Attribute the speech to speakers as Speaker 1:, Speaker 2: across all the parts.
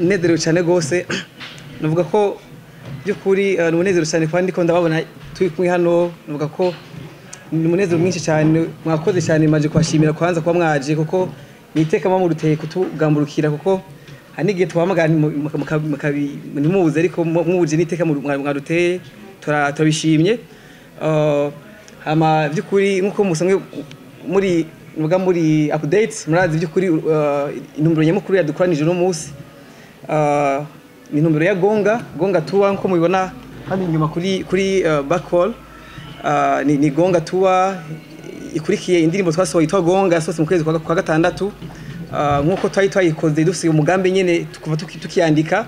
Speaker 1: Nezerewe cyane gose. Navuga ko by'ukuri ni umunezero cyane kuba ndiko ndababona turi kumwe hano. Navuga ko ni umunezero mwinshi cyane, mwakoze cyane. Maje kubashimira kwanza kuba mwaje, kuko ni iteka muba muruteye kutugamburukira, kuko hari n'igihe tubahamagara ntimuze, ariko mwuje n'iteka mwaruteye, turabishimye. Hama by'ukuri nk'uko musanzwe muri muga muri updates, murazi by'ukuri intumbero nyamukuru yadukoranije uno munsi ni intumbero ya Gonga Tour, nk'uko mubibona hano inyuma kuri backwall. Ni Gonga Tour ikurikiye indirimbo twasohoye yitwa Gonga, yasohotse mu kwezi kwa gatandatu. Nk'uko twari twayikoze dufise umugambi nyene kuva tukiyandika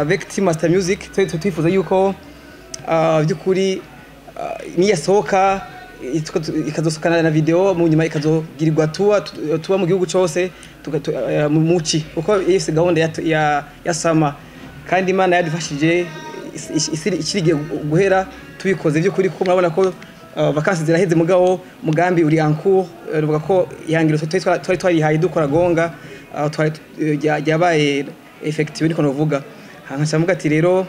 Speaker 1: avec Team Master Music, twari twifuza yuko by'ukuri niyasohoka ikazosohokana na video, mu nyuma ikazogirirwa tour mu gihugu cose mu muci, kuko ifise gahunda ya summer. Kandi Imana yadufashije isi ikirigiye guhera tubikoze by'ukuri, kuko murabona ko vacances ziraheze, mugabo mugambi uri en cours. Ruvuga ko ihangiro twari twarihaye dukora Gonga twari ryabaye effective, niko novuga. Nkaca mvuga ati rero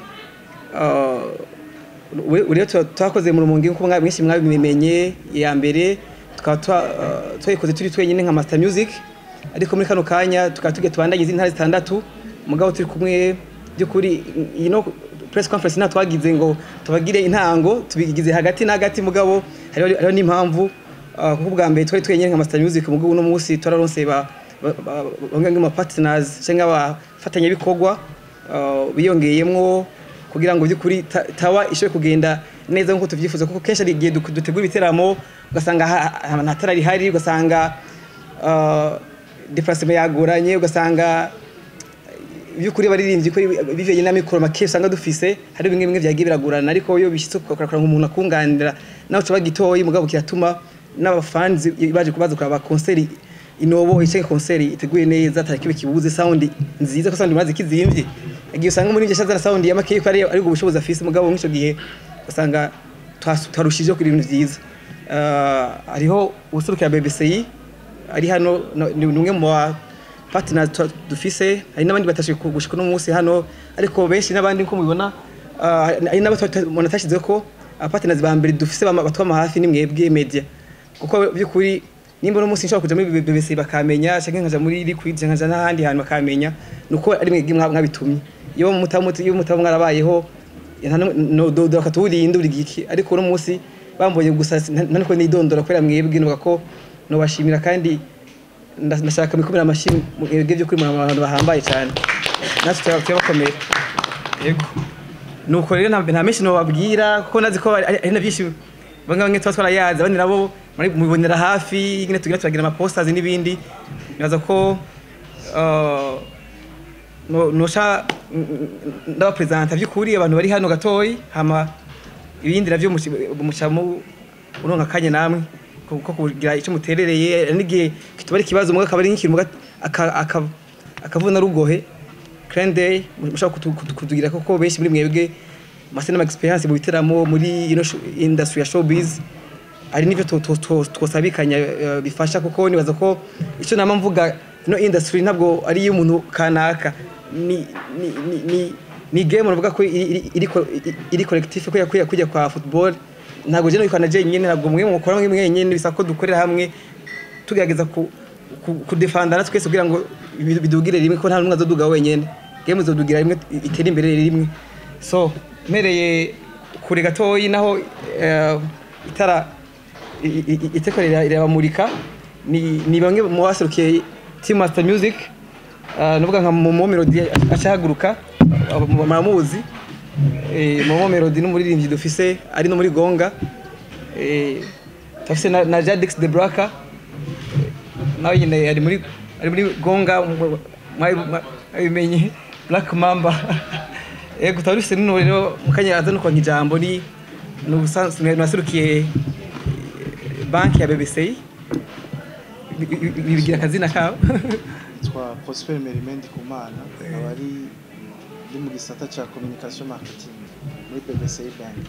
Speaker 1: rero twakoze mu Rumonge, nkuko mwinshi mwabimenye. Iya mbere tukaba twayikoze turi twenyine nka Master Music, ariko muri kano kanya tukaba tugiye tubandanye izindi ntara zitandatu, mugabo turi kumwe. By'ukuri ino press conference nta twagize ngo tubagire intango, tubigize hagati na hagati, mugabo hariho n'impamvu, kuko ubwa mbere twari twenyine nka Master Music, mugabo uno munsi twararonse bamwe mu partners cyangwa abafatanyabikorwa biyongeyemwo, kugira ngo by'ukuri tour ishobore kugenda neza nk'uko tuvyifuza, kuko kenshi hari igihe dutegura ibiteramo ugasanga nta tara rihari, ugasanga déplacement yagoranye, ugasanga by'ukuri abaririmbyi ko bivanye n'amikoro make usanga dufise, hari bimwe bimwe vyagiye biragorana. Ariko iyo bishitse ukakora nk'umuntu akunganira nawe coba gitoyi, mugabo kiratuma n'abafanzi baje kubaza kuraba concert inobo ice, concert iteguye neza, atari kibe kibuze, sound nziza, ko sound mazi kizimvye igihe usanga muri ivyo ashazana sound ya make, ko ari ubwo bushobozi afise, mugabo nk'ico gihe usanga twarushije kuri ibintu vyiza. Hariho uwuserukira BBCI ari hano, ni umwe mu ba partners dufise. Hari n'abandi batashe gushika uno munsi hano, ariko benshi n'abandi nko mubibona, hari n'abo umuntu atashize ko partners ba mbere dufise batwama hafi ni mwebwe media, kuko by'ukuri nimba uno munsi nshobora kuja muri BBC bakamenya, canke nkaja muri Liquid, canke nkaja n'ahandi hantu bakamenya, nuko ari mwebwe mwabitumye. Iyo mutaba mwarabayeho no do bakaturinda buri giki. Ariko uno munsi bambonye gusa nta niko nidondora kubera mwebwe. Nuvuga ko nobashimira kandi ndashaka mikomera amashyi mwebwe. By'ukuri muri abantu bahambaye cyane, natwe turabakomeye. Yego, nuko rero nta menshi nobabwira, kuko nazi ko ari na byinshi bamwe bamwe tuba twarayazi, abandi nabo mubibonera hafi nyine tugira turagira ama posters n'ibindi. Nibaza ko no nosha ndabapresenta by'ukuri abantu bari hano gatoyi, hama ibindi navyo muca mu uronka akanya namwe ko kugira icyo muterereye. N'igihe kituba ari ikibazo, muga akaba ari nk'ikintu muga akavuna rugohe clin d'œil mushobora kutugira, kuko benshi muri mwebwe mase n'ama experience mu biteramo muri ino industry ya showbiz, hari n'ivyo twosabikanya bifasha, kuko nibaza ko icyo nama mvuga, ino industry ntabwo ari iy'umuntu kanaka, ni game navuga ko iri collectif, ko yakwiye kujya kwa football. Ntabwo je nabikora je nyene, ntabwo mwe mukora mwe mwenyene, bisaba ko dukorera hamwe, tugerageza kudefendana twese kugira ngo bidugire rimwe, ko nta n'umwe azoduga wenyene. Game izodugira rimwe, itere imbere rimwe. So mpereye kure gatoyi, naho itara iteko rirabamurika, ni bamwe mu baserukiye Team Master Music. Nuvuga nka Momo Melody acahaguruka, muramuzi. Momo Melody n'umuririmbyi dufise ari no muri Gonga. Turafise na Jadix the Braka, nawe nyine ari muri Gonga, mwabimenye Black Mamba. Yego, turafise n'uno rero mukanya aza no konka ijambo, ni n'ubusanzwe naserukiye banki ya BBC, bigira akazina kabo.
Speaker 2: Twa Prosper Merime Ndikumana, akaba ari ndi mu gisata ca communication marketing muri BBC Bank.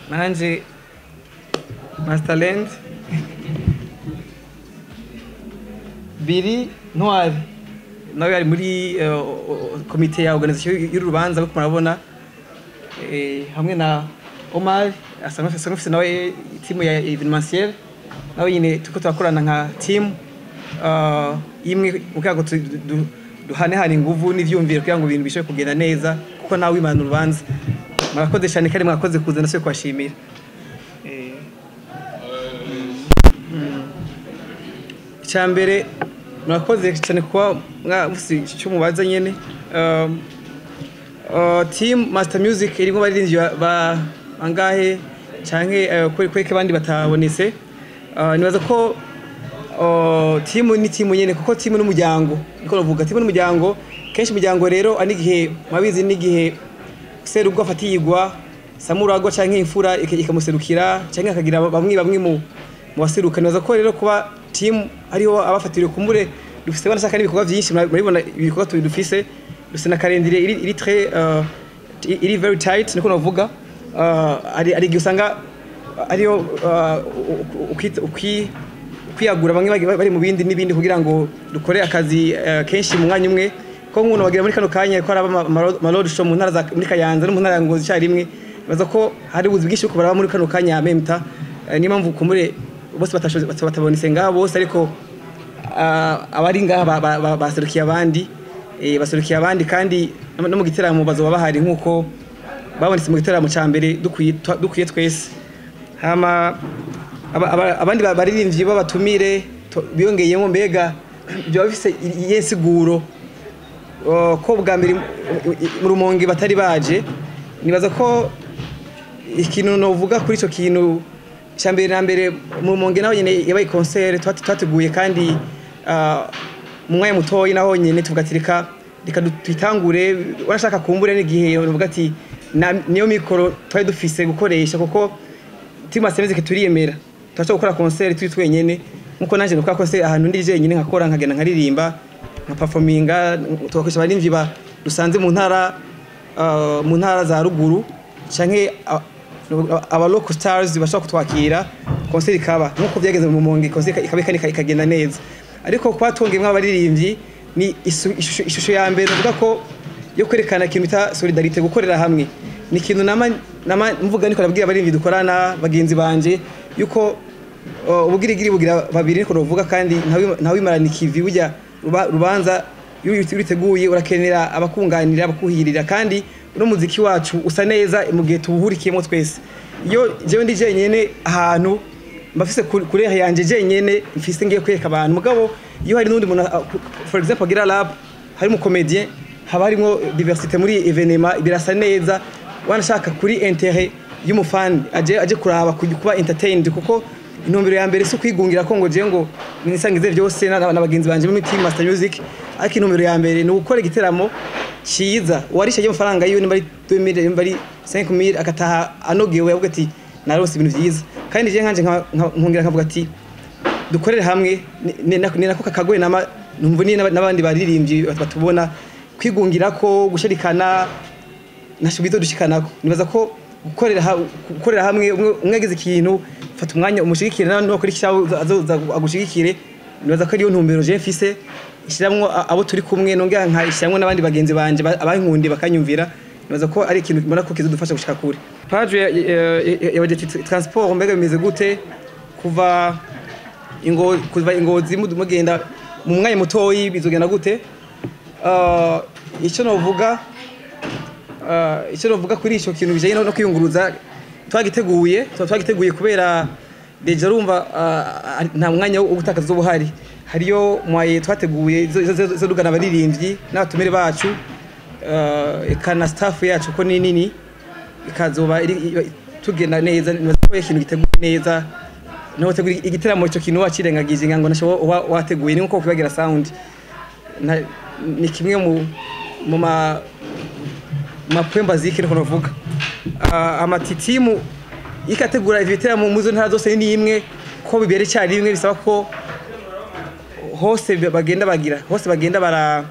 Speaker 1: Nanje Masterland Biri Ntwari. Nawe ari muri komite ya organisation y'urubanza, ariko murabona hamwe na Omar asanzwe afise nawe team ya événementiel, nawe nyine tuko turakorana nka team imwe kugira ngo duhanehane inguvu n'ivyumviro kugira ngo ibintu bishobore kugenda neza, kuko nawe imana urubanza. Murakoze cyane kandi mwakoze kuza, nasubiye kubashimira. Icya mbere, murakoze cyane kuba mwafise icyo mubaza nyene. Team Master Music irimo abaririmbyi bangahe canke kwereka abandi batabonetse? Nibaza ko team ni team nyene, kuko team n'umuryango, niko navuga, team n'umuryango. Kenshi umuryango rero ari igihe mwabizi n'igihe serubwo afatiyigwa samuragwa canke imfura ikamuserukira canke akagira bamwe bamwe mu baseruka. Nibaza ko rero kuba team hariho abafatiriwe kumbure dufise banashaka n'ibikorwa byinshi, murabibona ibikorwa tubi dufise, dufise na calendrier iri très iri very tight, niko navuga. Ari igihe usanga ariyo ukwiyagura, bamwe bari mu bindi n'ibindi kugira ngo dukore akazi kenshi mu mwanya umwe, ko nk'umuntu wagira muri kano kanya ko araba ama road show mu ntara za muri Kayanza no mu ntara ya Ngozi icyarimwe. Baza ko hari ubuzi bwinshi bwo baraba muri kano kanya memta. Niyo mpamvu kumure bose batashoze batabonetse ngaha bose, ariko abari ngaha baserukiye abandi, baserukiye abandi, kandi no mu giteramo bazoba bahari nk'uko babonetse mu giteramo ca mbere dukwiye twese. Hama abandi baririmbyi b'abatumire biyongeyemo, mbega byaba bifise iyihe nsiguro ko bwa mbere mu Rumonge batari baje? Nibaza ko ikintu novuga kuri ico kintu cya mbere na mbere, mu Rumonge naho nyene yabaye concert twateguye, kandi mu mwanya mutoyi naho nyene tuvuga ati reka twitangure. Warashaka kumbure n'igihe uvuga ati niyo mikoro twari dufise gukoresha, kuko team Master Music turiyemera, turashobora gukora concert turi twenyene, nkuko nanje nukora concert ahantu ndi jenyine, nkakora, nkagenda, nkaririmba, nka performinga, tugakoresha abaririmbyi ba dusanze mu ntara za ruguru canke aba local stars bashobora kutwakira, concert ikaba nkuko byageze mu Rumonge, concert ikaba ikagenda neza. Ariko kuba twongeyemwo abaririmbyi ni ishusho ya mbere uvuga ko yo kwerekana ikintu bita solidarité, gukorera hamwe. Ni ikintu nama mvuga, niko nabwira abaririmbyi dukorana, bagenzi banje, yuko ubugirigiri bugira babiri, niko novuga, kandi ntawimarana ikivi. Burya rubanza iyo uriteguye urakenera abakunganira, abakuhirira, kandi uno muziki wacu usa neza mu gihe tuwuhurikiyemo twese. Iyo jewe ndi jenyene ahantu, mbafise couleur yanje jenyene mfise ngiye kwereka abantu, mugabo iyo hari n'undi muntu, for example agira rap, hari mu comédien, haba harimo diversité muri événement, birasa neza, wanashaka kuri intérêt y'umufani aje kuraba, kuba entertained, kuko intumbero ya mbere si ukwigungira ko ngo je ngo nisangize byose na bagenzi banje muri team Master Music, ariko intumbero ya mbere ni ugukora igiteramo cyiza, uwarisha amafaranga yiwe, nimba ari 2000, nimba ari 5000, agataha anogewe, avuga ati narose ibintu byiza. Kandi je nkanje nkongera nkavuga ati dukorere hamwe, ni nako kakagoye nama numva ni n'abandi baririmbyi batubona kwigungira ko gusharikana nasho bizodushikanako. Nibaza ko gukorera hamwe, umwe agize ikintu, fata umwanya umushigikire, nawe nukora icyawe azoza agushigikire. Nibaza ko ariyo ntumbero je mfise, ishiramwo abo turi kumwe, nongera nka ishiramwo n'abandi bagenzi banje abankundiye bakanyumvira. Nibaza ko ari ikintu mbona ko kizodufasha gushika kure. Page ya budget transport, mbega bimeze gute kuva Ingozi mugenda mu mwanya mutoyi, bizogenda gute? Icyo novuga kuri ico kintu bijanye no kwiyunguruza, twagiteguye kubera déjà urumva nta mwanya wo gutakaza uba uhari. Hariyo mwaye twateguye zo dugana abaririmbyi n'abatumire bacu, eka na staff yacu ko ni nini, ikazoba tugenda neza. Nibaza ko ikintu giteguye neza, niho tegura igiteramo ico kintu wacirengagije ngira ngo nasho wateguye, ni nko kwibagira sound. Ni kimwe mu ma point basique, niko navuga. Amatitimu ikategura ibiteramo mu zo ntara zose ni imwe ko bibere icyarimwe, bisaba ko hose bagenda bagira, hose bagenda bara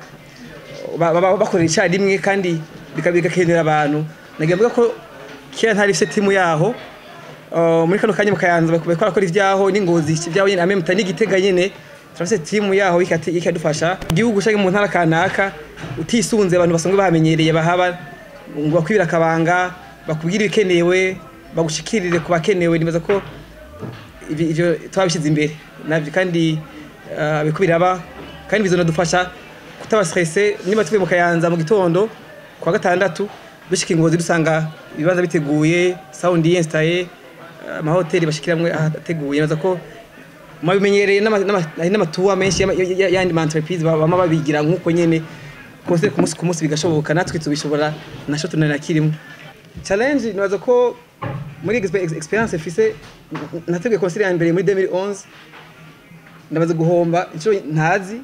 Speaker 1: bakorera icyarimwe, kandi bigakenera abantu. Nagira mvuga ko kera ntari ifise timu yaho. Muri kano kanya mu Kayanza bariko barakora ivyaho, n'Ingozi ivyaho nyene, amemta n'Igitega nyene. Turafise team yaho ikadufasha. Igihugu canke mu ntara kanaka utisunze abantu basanzwe bahamenyereye bahaba ngo bakwibira akabanga, bakubwira ibikenewe, bagushikirire ku bakenewe. Nibaza ko ivyo twabishyize imbere navyo kandi biriko biraba, kandi bizonadufasha kutaba stressé niba tuvuye mu Kayanza mu gitondo kwa gatandatu dushika Ingozi dusanga ibibanza biteguye, sound yinstaye, amahoteli bashikiramwe ateguye. Nibaza ko mabimenyereye n'amatuwa menshi y'andi ma entreprise bama babigira nk'uko nyene concert ku munsi ku munsi bigashoboka, natwe tubishobora nasho tunanakirimo. Challenge, nibaza ko muri experience mfise, nateguye concert ya mbere muri 2011, ndabaza guhomba inshuro ntazi,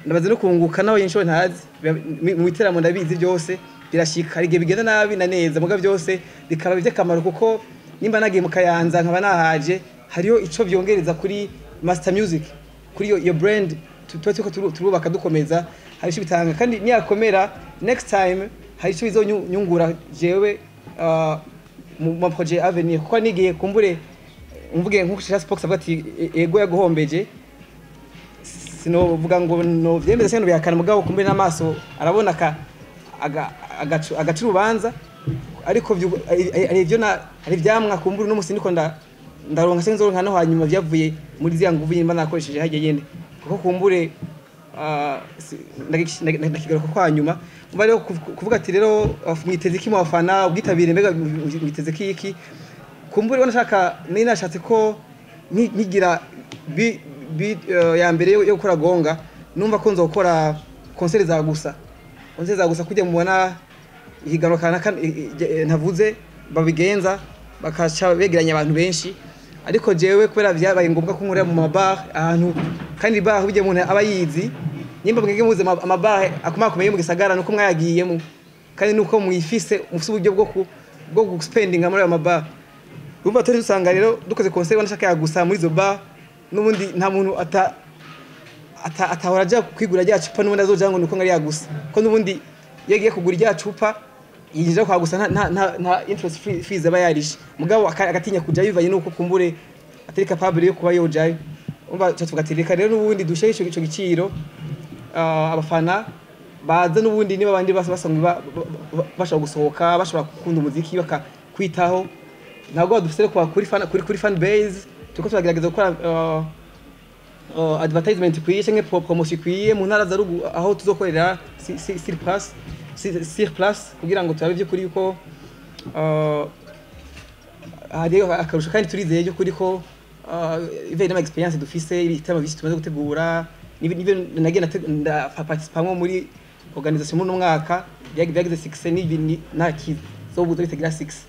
Speaker 1: ndabaza no kunguka naho inshuro ntazi. Mu biteramo ndabizi byose birashika, hari igihe bigenda nabi na neza, muga byose bikaba iby'akamaro, kuko nimba nagiye mu Kayanza nkaba nahaje, hariyo ico byongereza kuri Master Music, kuri iyo brand tuba turiko turubaka dukomeza, hari ico bitanga. Kandi niyakomera next time hari ico bizonyungura jewe mu ma projet à venir, kuko nigiye kumbure mvuge nkuko Shira Spox avuga ati ego yaguhombeje, sinovuga ngo no vyemeza cyangwa bihakana, mugabo kumbe n'amaso arabona ka agaca urubanza. Ariko hari ivyo hari ivyamwa kumbura uno musi ndiko ndaronka se nzoronka no hanyuma vyavuye muri ziriya nguvu nyimba nakoresheje harya nyene, kuko kumbure ndakigaruka kwa nyuma. Umva rero kuvuga ati rero mwiteze iki mu bafana, ubwitabire mbega mwiteze iki iki, kumbure ubona nashaka nari nashatse ko nkigira bi ya mbere yo gukora gonga, numva ko nzokora concert za gusa, concert za gusa kujya mubona ihiganwa kanaka ntavuze babigenza bakaca begeranya abantu benshi. Ariko jewe kubera vyabaye ngombwa ko nkorera mu mabar ahantu, kandi bar burya umuntu aba yizi, nimba mwege muze amabar akomakomeye mu gisagara nuko mwayagiyemo, kandi nuko mwifise mufise uburyo bwo guspendinga muri ayo mabar. Urumva turi dusanga rero dukoze concert wanashaka yagusa muri izo bar, n'ubundi nta muntu atahora aja kwigura rya cupa, n'ubundi azoja ngo nuko ngari yagusa, ko n'ubundi iyo agiye kugura rya cupa yinjira kwa gusa nta interest fees aba yarishe, mugabo agatinya kuja bivanye nuko kumbure atari capable yo kuba yojayo. Umva cyo tuvuga ati reka rero n'ubundi dushe ico giciro, abafana baza n'ubundi niba abandi basanzwe bashobora gusohoka, bashobora gukunda umuziki bakakwitaho. Ntabwo dufise kwa kuri fan, kuri fan base turiko turagerageza gukora advertisement ikwiye canke promotion ikwiye mu ntara za rugu aho tuzokorera sur place, kugira ngo turabe vy'ukuri yuko hariyo akarusho. Kandi turizeye by'ukuri ko ivanye n'ama experience dufise, ibitabo vyinshi tumaze gutegura n'ibyo nagiye ndaparticipamwo muri organisation muri uno mwaka byagize success, n'ibi nta kizobuza bitagira success.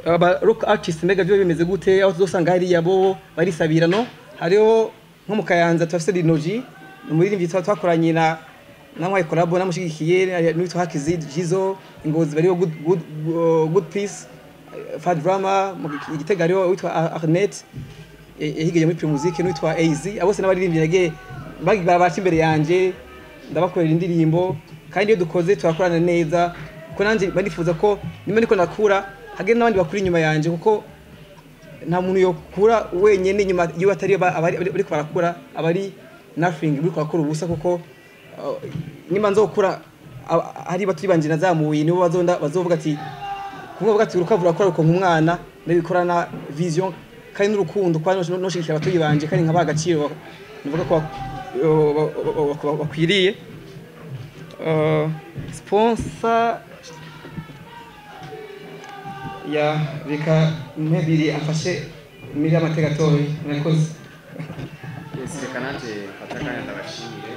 Speaker 1: Aba rock artist mbega byo bimeze gute aho tuzosanga hariya bo barisabira? No hariho nko mu Kayanza turafise Dinoji, ni umuririmbyi twakoranye na namwaye collabo namushigikiye, n'uwitwa Hakizi Jizo. Ingozi bariho Good Peace, Fad Drama. Mu Gitega hariho uwitwa Arnet yahigiye muri Primusic, n'uwitwa AZ. Abo bose n'abaririmbyi nagiye baca imbere yanje ndabakorera indirimbo, kandi iyo dukoze turakorana neza, kuko nanjye banifuza ko nimba ndiko ndakura hagire n'abandi bakura inyuma yanje, kuko nta muntu yokura wenyene inyuma iyo atari abari bariko barakura, abari nothing, bariko barakora ubusa. Kuko nimba nzokura hari batuyi banje nazamuye, nibo bazonda bazovuga ati kumwe bavuga ati urukavu urakora uko nk'umwana. Ndabikorana vision kandi n'urukundo, kwa noshigikira abatuyi banje kandi nkabaha agaciro nivuga ko bakwiriye. Sponsor ya reka mpebiri afashe miri amateka gatoyi, murakoze.
Speaker 3: Yes, reka nanje mfate akanya ndabashimire.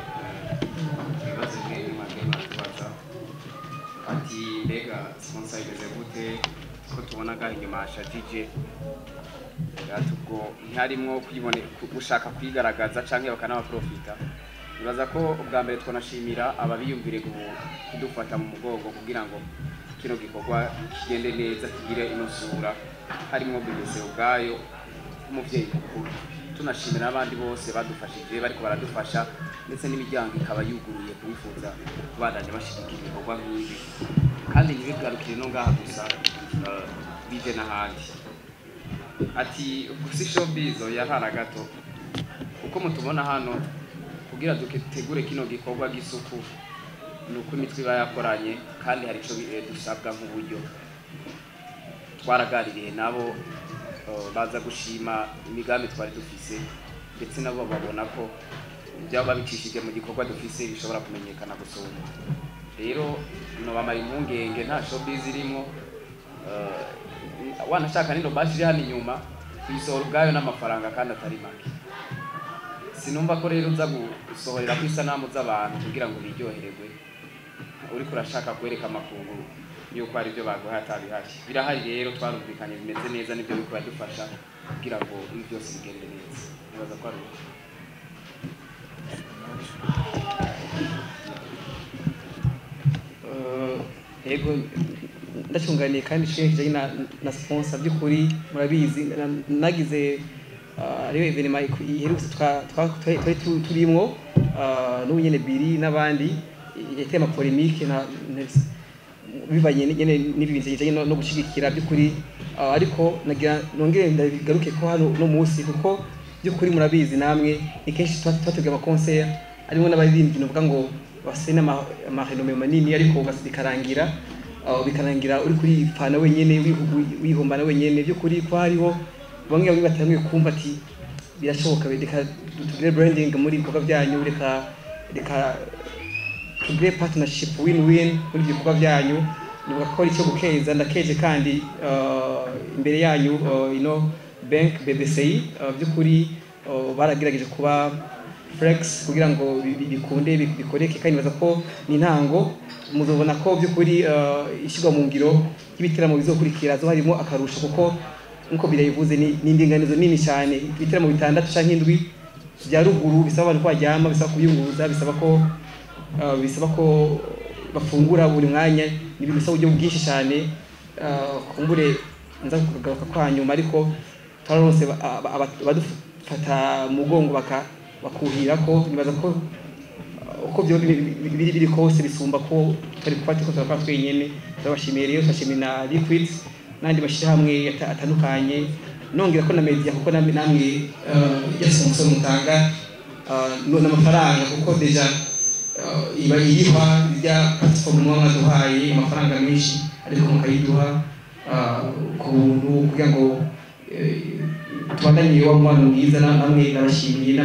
Speaker 3: Ibibazo bimwe bimwe muratubaza ati mbega sponsor imeze gute ko tubona ngaha inyuma hashajije? Ati ubwo ntiharimwo gushaka kwigaragaza canke bakanabaprofita. Nibaza ko ubwa mbere twanashimira ababiyumvire kudufata mu mugongo kugira ngo kino gikorwa kigende neza, kigire ino sura, harimwo BBC ubwayo nk'umuvyeyi mukuru, tunashimira n'abandi bose badufashije, bariko baradufasha, ndetse n'imiryango ikaba yuguruye kubifuza kubandanya bashigikira ibikorwa nk'ibi, kandi ntibigarukire no ngaha gusa, bije n'ahandi. Ati ubwo si showbiz? Oya, ntara gato. Uko mutubona hano kugira dutegure kino gikorwa gisuku, nuko imitwe iba yakoranye kandi hari ico dusabwa nk'uburyo. Twaraganiriye nabo, baza gushima imigambi twari dufise, ndetse nabo babona ko ibyabo babicishije mu gikorwa dufise bishobora kumenyekana gusumba. Rero nobamara impungenge, nta showbiz irimo. Wanashaka nino bashi iri hano inyuma kuyisohora ubwayo n'amafaranga kandi atari make. Sinumva ko rero uza gusohorera ku isanamu z'abantu kugira ngo biryohererwe, uriko urashaka kwereka amakungu yuko hari ibyo baguhaye atabihari. Birahari rero, twarumvikanye, bimeze neza, nibyo biriko biradufasha kugira ngo ibi byose bigende neza. Nibaza ko ari uko.
Speaker 1: Yego, ndacunganiye kandi ikintu kijanye na sponsor. By'ukuri murabizi, nagize ariyo événement iherutse twari turimwo n'ubu nyene biri n'abandi yateye ama polémique na bivanye nyene n'ibintu bijanye no gushigikira by'ukuri. Ariko nagira nongere ndabigaruke ko hano no munsi, kuko by'ukuri murabizi namwe, ni kenshi twateguye ama concert arimo n'abaririmbyi novuga ngo bafise n'ama renommée manini, ariko bikarangira uri kuripfana wenyene, wihombana wenyene. By'ukuri ko hariho bamwe bamwe batangiye kumva ati birashoboka, reka tugire branding muri ibikorwa byanyu, reka tugire partnership win-win muri ibyo bikorwa byanyu. Nibuka ko ari icyo gukeza, ndakeje kandi imbere yanyu ino bank BBCI, by'ukuri baragerageje kuba flex kugira ngo bikunde bikoreke, kandi nibaza ko ni intango. Muzobona ko by'ukuri ishyirwa mu ngiro y'ibiteramo bizokurikira zo harimo akarusho, kuko nkuko birayivuze ni indinganizo nini cyane, ibiteramo bitandatu canke indwi bya ruguru, bisaba abantu ko baryama, bisaba kubiyunguruza, bisaba ko bafungura buri mwanya. Ni ibintu bisaba uburyo bwinshi cyane. Kumbure nza kugaruka kwa nyuma, ariko twararonse abadufata mu mugongo bakuhira ko nibaza ko uko byo biri kose bisumba ko twari kuba turiko turakora twenyene. Turabashimiye rero, turashimiye na Liquid n'andi mashyirahamwe atandukanye, nongera ko na media, kuko namwe ya sponsor mutanga n'amafaranga, kuko déjà iba irihwa rya platform muba mwaduhaye amafaranga menshi, ariko mukayiduha ku buntu kugira ngo tubandanye wa mubano mwiza. Namwe nabashimiye.